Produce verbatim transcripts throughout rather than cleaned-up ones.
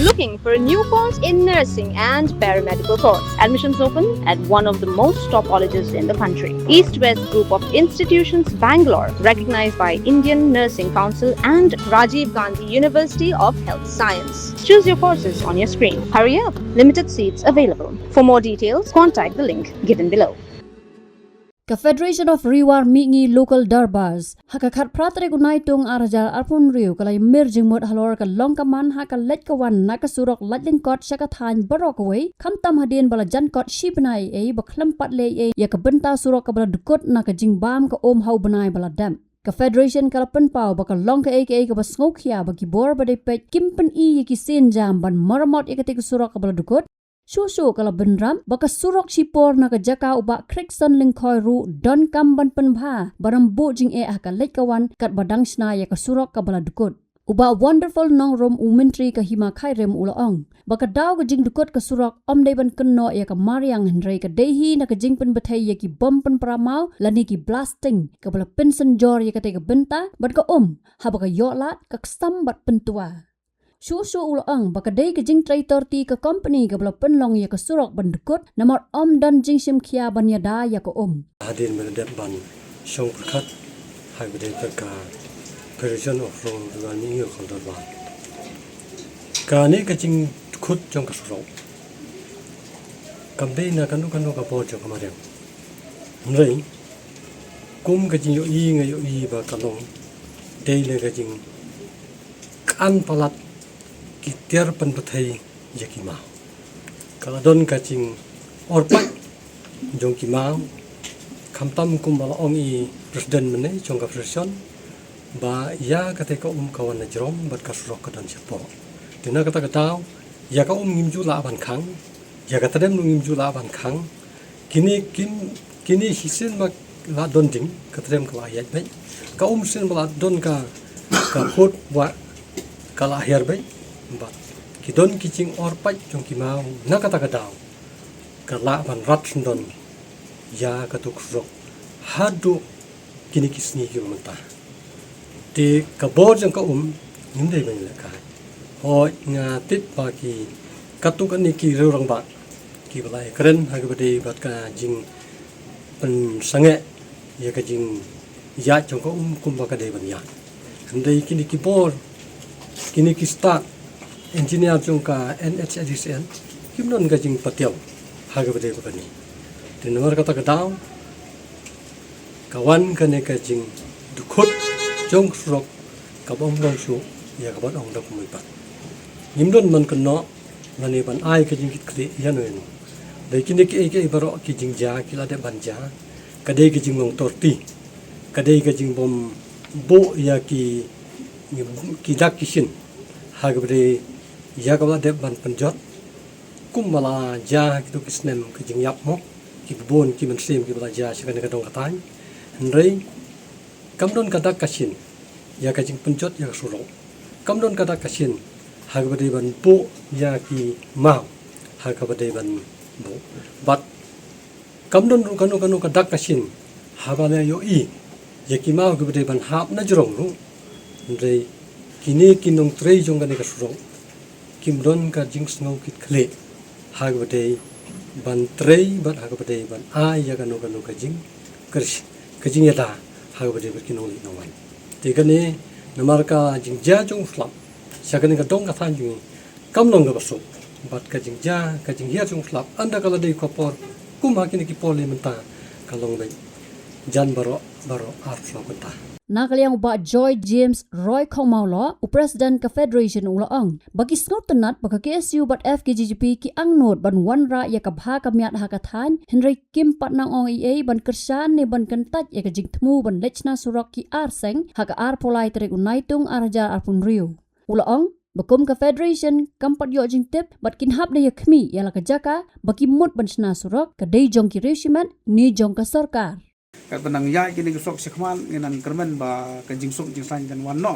Looking for a new course in nursing and paramedical course? Admissions open at one of the most top colleges in the country. East West Group of Institutions, Bangalore, recognized by Indian Nursing Council and Rajiv Gandhi University of Health Science. Choose your courses on your screen. Hurry up, limited seats available. For more details, contact the link given below. Ka Federation of Ri War Mihngi Local Durbars ha ka khatphra tarik u Naitung ar hajar arphew hynriew ka la ïamir jingmut halor ka long ka man ha ka leit ka wan na ka surok Laitlyngkot sha ka thaiñ baroh kawei, khamtam hadien ba la jan kot shi bnai ei ei ba khlem pat leh ei ei ïa ka bynta surok kaba la dkut na ka jingbam ka um ha u bnai ba la dep. Ka Federation ka la pynpaw ba ka long kaei kaei kaba sngewkhia ba ki bor ba dei peit kim pyni ïa ki sienjam ban maramot ïa katei ka surok kaba la dkut. Shuh shuh ka la bynrap ba ka surok shipor na ka jaka u Bah Crickson Lyngkhoi ruh donkam ban pynbha ban ym buh jingeh ha ka leit ka wan katba dang shna ïa ka surok kaba la dkut. U Bah Wonderful Nongrum, u Myntri ka Hima Khyrim, u la ong ba ka daw ka jingdkut ka surok ym dei ban kynnoh ïa ka mariang, hynrei ka dei hi na ka jingpynbthei ïa ki bom pynpra maw lane ki blasting kaba la pynsynjor ïa katei ka bynta bad ka um, haba ka ïoh lad ka ksam bad pyntwa. Shuh shuh u la ong ba ka dei ka jingtrei torti ka kompani kaba la pynlong ïa ka surok ban dkut namar ym don jingshim khia ban ïada ïa ka um. Hadien ba la dep ban shong pyrkhat ha kaba dei ka Federation of Rural Mihngi Local Durbars, kane ka jingdkut jong ka surok kam dei na kano kano ka bor jong ka mariang. Hynrei kum ka jingïohi nga ïohi ba ka long dei na ka jing kan palat ki tiar pynbthei ïa ki maw. Ka la don ka jingorpait jong ki maw, khamtam kumba la ong i president mynne jong ka federation ba ïa katei ka um ka wan na jrong bad ka surok ka don shapoh. Te na kata ka daw ïa ka um ngim ju lah ban khang, ïa ka trem ruh ngim ju lah ban khang. Kine kim, kine shisien ba la don ding, ka trem ka la ïaid beit. Ka um shisien ba la don ka, ka phut ba ka la hiar beit. Bad ki don ki jingorpait jong ki maw na kata ka daw ka lah ban rat sngewdon ïa kato ka surok haduh kine ki sngi kiba mynta. Te ka bor jong ka um ngim dei ban leh kai. Hooid, nga tip ba ki katto katne ki riew rangbah kiba la ïakren ha kaba dei bad ka jingpynsangeh ïa ka jingïaid jong ka um kumba ka dei ban ïaid. Hynrei kine ki bor, kine ki stad engineer jong ka N H I D C L kim don ka jingpatiaw ha kaba dei ba kane. Te namar kata ka daw ka wan kane ka jingdkhot jong ka surok kaba ym long shuh ïa kaba ong da kumne pat. Ngim don ban kynnoh lane ban ai ka jingkitkhlieh ïano ïano. Dei kine kiei kiei baroh ki jingjia ki la dep ban jia, ka dei ka jinglong torti, ka dei ka jingbym buh ïa ki, ki dak ki shin ha kaba dei ïa kaba la dep ban pynjot. Kumba la jia ha kito ki snem ka jingïap mo, ki bun ki mynsiem kiba la jia sha kane ka dong ka thaiñ. Hynrei kam don ka dak ka shin ïa ka jingpynjot ïa ka surok. Kam don ka dak ka shin ha kaba dei ban buh ïa ki maw ha kaba dei ban buh. Bad kam don ruh kano kano ka dak ka shin haba la ïohi ïa ki maw kiba dei ban hap na jrong ruh. Hynrei kine ki nongtrei jong kane ka surok kim don ka jingsngew kitkhlieh ha kaba dei ban trei bad ha kaba dei ban ai ïa kano kano ka jingkyrshan, ka jingïada ha kaba dei bad ki nongleit nongwan. Te kane namar ka jingjia jong u slap sha kane ka dong ka thaiñ jong ngi kam long kaba suk. Bad ka jingjia, ka jinghiar jong u slap ynda ka la dei ka por kum ha kine ki por lei mynta ka long beit jan baroh baroh arphew kynta. Na ka liang u Bah Joy James Roy Khongmawloh, u president ka federation, u la ong ba ki sngewtynnat ba ka K S U bad F K J G P ki angnud ban wanrah ïa ka bha ka miat ha ka thaiñ, hynrei kim pat nang ong ei ei ban kyrshan ne ban kyntait ïa ka jingthmu ban leit shna surok ki ar seng ha ka arphew lai tarik u Naitung ar hajar arphew hynriew. U la ong ba kum ka federation kam pat ïoh jingtip bad kin hap da ïakhmih ïa la ka jaka ba ki mut ban shna surok, ka dei jong ki riew shimet ne jong ka sorkar. Katba nang ïaid kine ki surok shakhmat ngi nang kyrmen ba ka jingsuk jingsaiñ kan wan noh.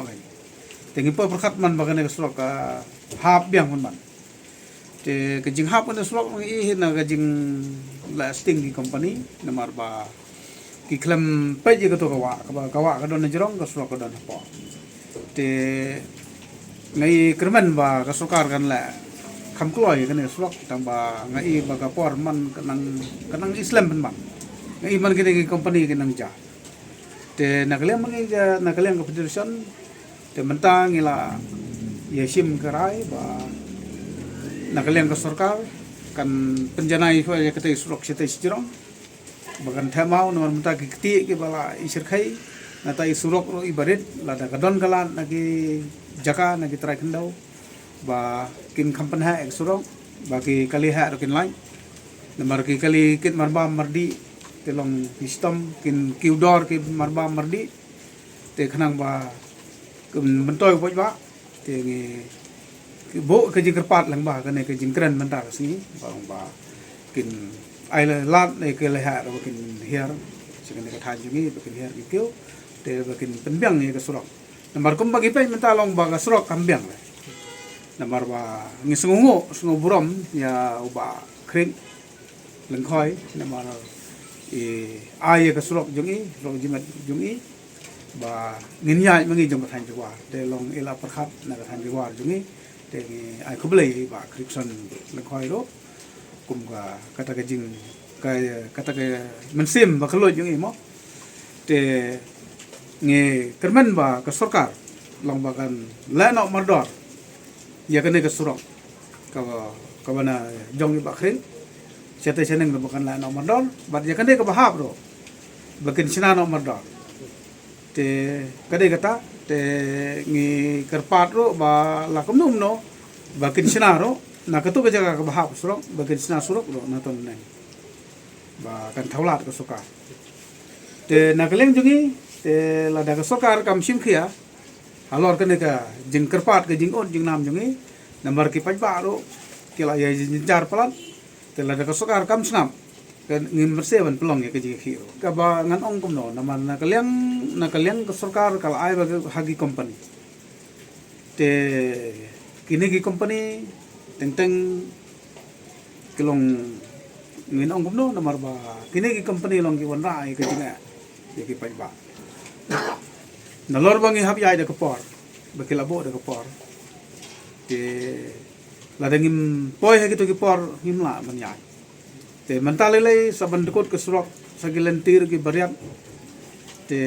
Te ngi poi pyrkhat man ba kane ka surok ka hap biang man man. Te ka jinghap kane surok ngi ïohi na ka jinglasting ki company namar ba ki khlem peit ïa kato ka wah, kaba ka wah ka don na jrong, ka surok ka don hapoh. Te Nga i kyrmen ba ka sorkar kan leh kham kloi kane ka surok, tang ba nga i ba ka por man ka nang, ka nang i slem pynban. Nga i man kine ki company ki nang jia. Te na ka liang ma ngi, na ka liang ka federation, te mynta ngi la ïa shim ka rai ba na ka liang ka sorkar kan pynjanai ïa kata i surok shatei shajrong ba kan theh maw, namar mynta ki kti ki ba la i shyrkhei na ta i surok ruh i barit, lada ka don ka lad na ki jaka na ki trai khyndew ba kin kham pynheh ïa ka surok, ba ki kali heh ruh kin lait. Namar ki kali kit marbam mardih, te long ki shitom, kin kiew dor ki marbam mardih. Te khnang ba kin myntoi u paidbah, te ngi ki buh ka jingkyrpad lang ba kane ka jingkren mynta ka sngi ba long ba kin ai lad ïa ka lehai ba kin hiar sha kane ka thaiñ jong ngi, ba kin hiar ki kiew, te ba kin pynbiang ïa ka surok. Namar kumba ngi peit mynta long ba ka surok kam biang leh. Namar ba ngi sngewnguh, sngew burom ïa u Bah Khring Lyngkhoi, namar i ai ïa ka surok jong i, surok jimat jong i, ba ngin ïaid ma ngi jong ka thaiñ Jowar. Te long i la pyrkhat na ka thaiñ Jowar jong i, te ngi ai khublei ïa i Bah Khrickson Lyngkhoi ruh kum ka, kata ka jing, ka, kata ka mynsiem ba khlaiñ jong i mo. Te ngi kyrmen ba ka sorkar long ba kan leh noh mardor ïa kane ka surok kaba, kaba na jong i Bah Khring. Shatei shaneng ba kan leh noh mardor, bad ïa kane kaba hap ruh ba kin shna noh mardor. Te ka dei kata, te ngi kyrpad ruh ba la kumno kumno ba kin shna ruh na katu ka jaka kaba hap surok, ba kin shna surok ruh na to naneng ba kan thaw lad ka sorkar. Te na ka liang jong ngi, te lada ka sorkar kam shim khia halor kane ka jingkyrpad, ka jingud jingnam jong ngi, namar ki paidbah ruh ki la ïa jynjar palat. Te lada ka sorkar kam sngap, ka ngim pyrshah ban pynlong ïa ka jingkhih ruh. Kaba ngan ong kumno, namar na ka liang, na ka liang ka sorkar ka la ai ba ha ki company. Te kine ki company teng teng ki long, ngin ong kumno, namar ba kine ki company long ki wanrah ïa ka jingeh ïa ki paidbah. Nalor ba ngi hap ïaid da ka por, ba ki la buh da ka por. Te lada ngim poi ha kito ki por ngim lah ban ïaid. Te mynta lei lei sa ban dkut ka surok sa ki lynti ruh ki bariat. Te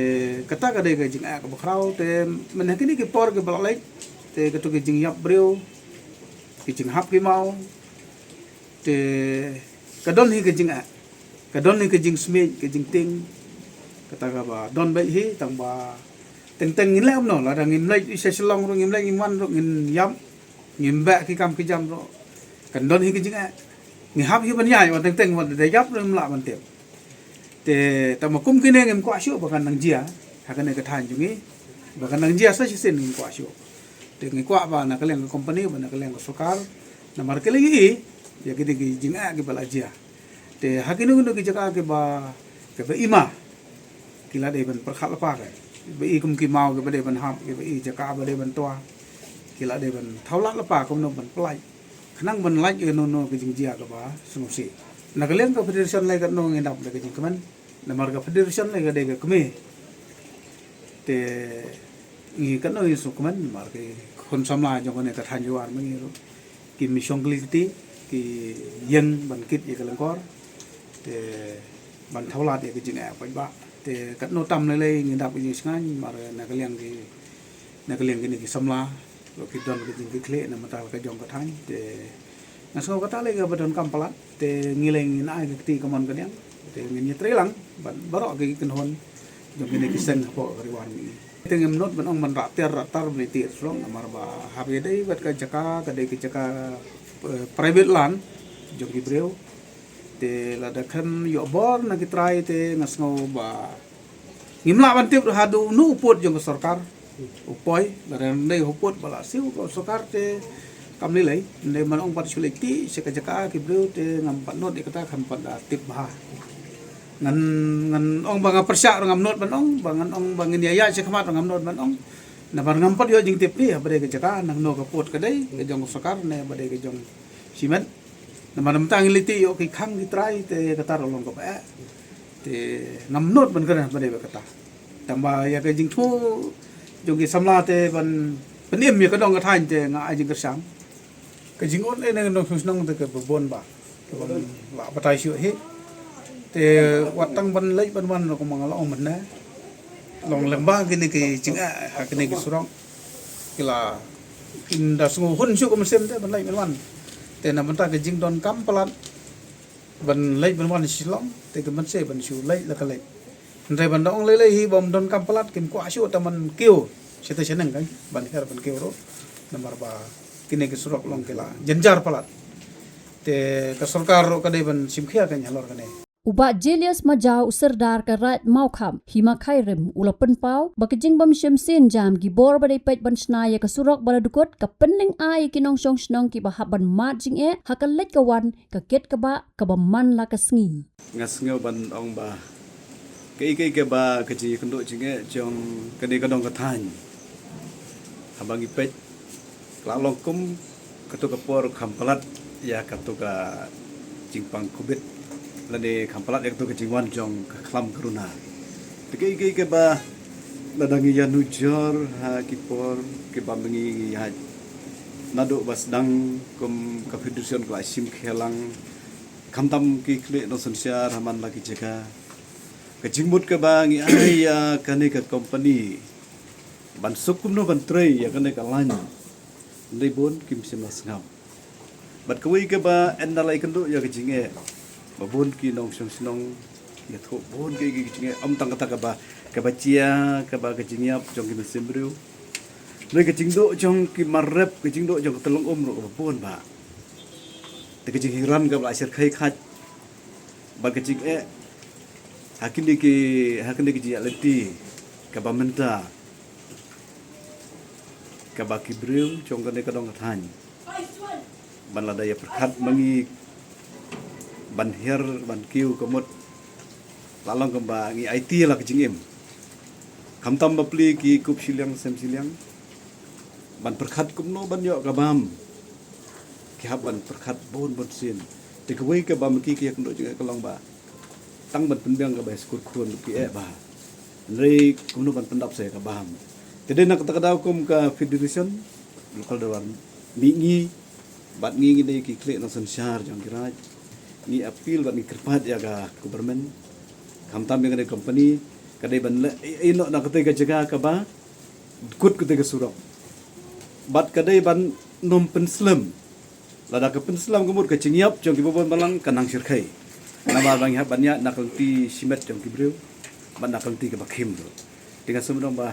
kata ka dei ka jingeh kaba khraw. Te mynta kine ki por kiba la leit, te kato ki jingïap briew, ki jinghap ki maw, te ka don hi ka jingeh, ka don hi ka jingsmit, ka jingtieng. Kata kaba don beit hi, tang ba teng teng ngin leh kumno, lada ngim leit sha Shillong ruh, ngim leit ngim wan ruh, ngin ïap, ngim beh ki kam ki jam ruh, kan don hi ka jingeh. Ngi hap hi ban ïaid, wat teng teng wat da ïap ruh ngim lah ban tip. Te tang ba kum kine ngim kwah shuh ba kan nang jia ha kane ka thaiñ jong ngi, ba kan nang jia sa shisien ngim kwah shuh. Te ngi kwah ba na ka liang ka company, ba na ka liang ka sorkar, namar ki la ïohi ïa kine ki jingeh kiba la jia. Te ha kino kino ki jaka kiba, kiba i ma, ki la dei ban pyrkhat lypa ka, kiba i kum ki maw kiba dei ban hap, kiba i jaka ba dei ban twa, ki la dei ban thaw lad lypa kumno ban pynlait, khnang ban lait ïa kano kano ka jingjia kaba sngewsih. Na ka liang ka federation lei katno ngi dap da ka jingkmen, namar ka federation lei ka dei ka kmie. Te ngi katno ngi sngewkmen namar ki khun samla jong kane ka thaiñ Jowar ma ngi ruh kim shong kli kti, ki ïeng ban kit ïa ka lyngkor, te ban thaw lad ïa ka jingeh paidbah. Te katno tam lei lei ngi dap ïa ka jingshngaiñ namar na ka liang ki, na ka liang kine ki samla ruh ki don ka jingkitkhlieh na ka bynta ka jong ka thaiñ. Te nga sngew kata lei kaba donkam palat, te ngi lei ngin ai ka kti kamon kadiang. Te ngin ïatrei lang bad baroh ki kynhun jong kine ki seng hapoh ka Ri War ma ngi. Te ngim nud ban ong ban rah tiar rah tar ban ïa tih shlong namar ba hap ïa dei bad ka jaka ka dei ka jaka, eh, private land jong ki briew. Te lada khlem ïoh bor na ki trai te nga sngew ba ngim lah ban tip haduh uno u pud jong ka sorkar u poi, lada dei u pud ba la siew ka sorkar te kam lei lei, dei ban ong pat shu leit tih sha ka jaka ki briew te ngam pat nud ïa kata, kam pat da tip bha. Ngan, ngan ong ba nga pyrshah ruh ngam nud ban ong, ba ngan ong ba ngin ïa ïaid sha khmat ruh ngam nud ban ong. Namar ngam pat ïoh jingtip hi ba dei ka jaka nangno ka pud ka dei ka jong ka sorkar ne ba dei ka jong shimet. Namar mynta ngi leit tih ïoh ki khang ki trai te kata ruh long kaba eh. Te ngam nud ban kren ba dei ba kata. Tang ba ïa ka jingthmu jong ki samla te ban Pynim ïa ka dong ka thaiñ te nga ai jingkyrshan. Ka jingud ïa ka nongshong shnong te kaba bun bha, kaba la batai shuh hi. Te wat tang ban leit ban wan ruh kumba nga la ong mynne, long lyngba kine ki jingeh ha kine ki surok. Ki la, kin da sngew hun shuh ka mynsiem te ban leit ban wan. Te na bynta ka jingdonkam palat ban leit ban wan Shillong, te ki mynse ban shu leit la ka leit. Hynrei ban da ong lei lei hi bym donkam palat, kim kwah shuh tang ban kiew shatei shaneng, kan, ban hiar ban kiew ruh. Namar ba kine ki surok long ki la jynjar palat. Te ka sorkar ruh ka dei ban shim khia, kan, halor kane. U Bah Julius Majaw, u Sordar ka Raid Mawkhap, Hima Khyrim, u la pynpaw ba ka jingbym shim sienjam ki bor ba dei peit ban shna ïa ka surok ba la dkut ka pynlyngngoh ïa ki nongshong shnong kiba hap ban mad jingeh ha ka leit ka wan, ka kit ka bah kaba man la ka sngi. Nga sngew ban ong ba kaei kaei kaba ka jingïakynduh jingeh jong kane ka dong ka thaiñ, haba ngi peit, ka la long kum kato ka por kham palat ïa kato ka jingpang covid, lane kham palat ïa kato ka jingwan jong ka khlam corona. Te kaei kaei kaba lada ngi ïanujor ha ki por kiba mynta ngi ïaid, naduh ba sdang kum ka federation ka la shim khia lang, khamtam ki khlieh nongsynshar ha man la ki jaka. Ka jingmut kaba ngi ai ïa kane ka company ban suk kumno ban trei ïa kane ka line, hynrei bun kim shym la sngap. Bad kawei kaba ynda la ïakynduh ïa ka jingeh, ba bun ki nongshong shnong ïathuh bun ki, ki, ki jingeh, ym tang kata kaba, kaba jia, kaba ka jingïap jong ki mynsiem briew, hynrei ka jingduh jong ki mar rep, ka jingduh jong ka tyllong um ruh kaba bun bha. Te ka jinghiran kaba la shyrkhei khat bad ka jingeh ha kine ki, ha kine ki jingïaid lynti kaba mynta, kaba ki briew jong kane ka dong ka thaiñ ban lada ïa pyrkhat ma ngi ban hiar ban kiew ka mut, la long kumba ngi aiti la ka jingim. Khamtam bapli ki kup shiliang sem shiliang ban pyrkhat kumno ban ïoh ka bam, ki hap ban pyrkhat bun bun sien. Te kawei kaba ma ki ki ïakynduh jingeh ka long ba tang ban pynbiang kaba skur khun ki eh bha, hynrei kumno ban pyndap sa ïa ka bam. Te dei na kata ka daw kum ka federation, local, da wan mih ngi bad ngi, ngi dei ki khlieh nongsynshar jong ki raid, ngi appeal bad ngi kyrpad ïa ka government, khamtam ïa kane ka company, ka dei ban leh ïa, ïa noh na katei ka jaka kaba dkut katei ka surok. Bad ka dei ban nym pynslem. Lada ka pynslem ka mut ka jingïap jong kiba bun balang ka nang shyrkhei. Namar ba ngi hap ban ïaid na ka lynti shimet jong ki briew bad na ka lynti kaba khim ruh. Te nga sngew ban ong ba,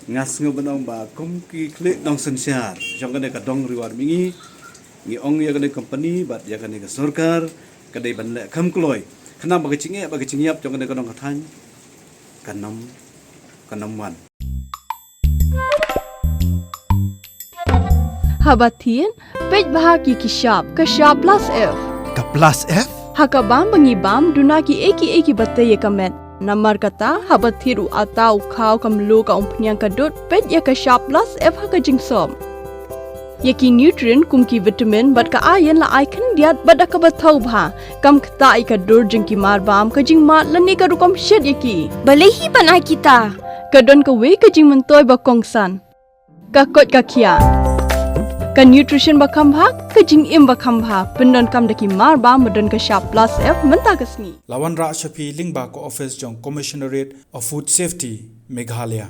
nga sngew ban ong ba kum ki khlieh nongsynshar jong kane ka dong Ri War Mihngi, ngi ong ïa kane ka company bad ïa kane ka sorkar, ka dei ban leh kham kloi khnang ba ka jingeh bad ka jingïap jong kane ka dong ka thaiñ kan ym, kan ym wan. Haba thied, peit bha ki ki shap, ka shap plus F. Ka plus F? Ha ka bam ba ngi bam, duna ki ei ki ei kiba tei ïa ka met. Namar kata, haba thied u atta, u khaw, ka mluh, ka umphniang, ka dud, peit ïa ka shap plus F ha ka jingsop. Ïa ki nutrient kum ki vitamin bad ka iron la ai khyndiat bad da kaba thaw bha. Kam ktah ïa ka dur jong ki mar bam, ka jingmad lane ka rukom shet ïa ki. Balei hi ban ai kita? Ka don kawei ka jingmyntoi ba kongsan. Ka koit ka khiah. Ka nutrition ba kham bha, ka jingim ba kham bha. Pyndonkam da ki mar bam ba don ka shap plus F mynta ka sngi. La wanrah sha phi lyngba ka office jong Commissionerate of Food Safety, Meghalaya.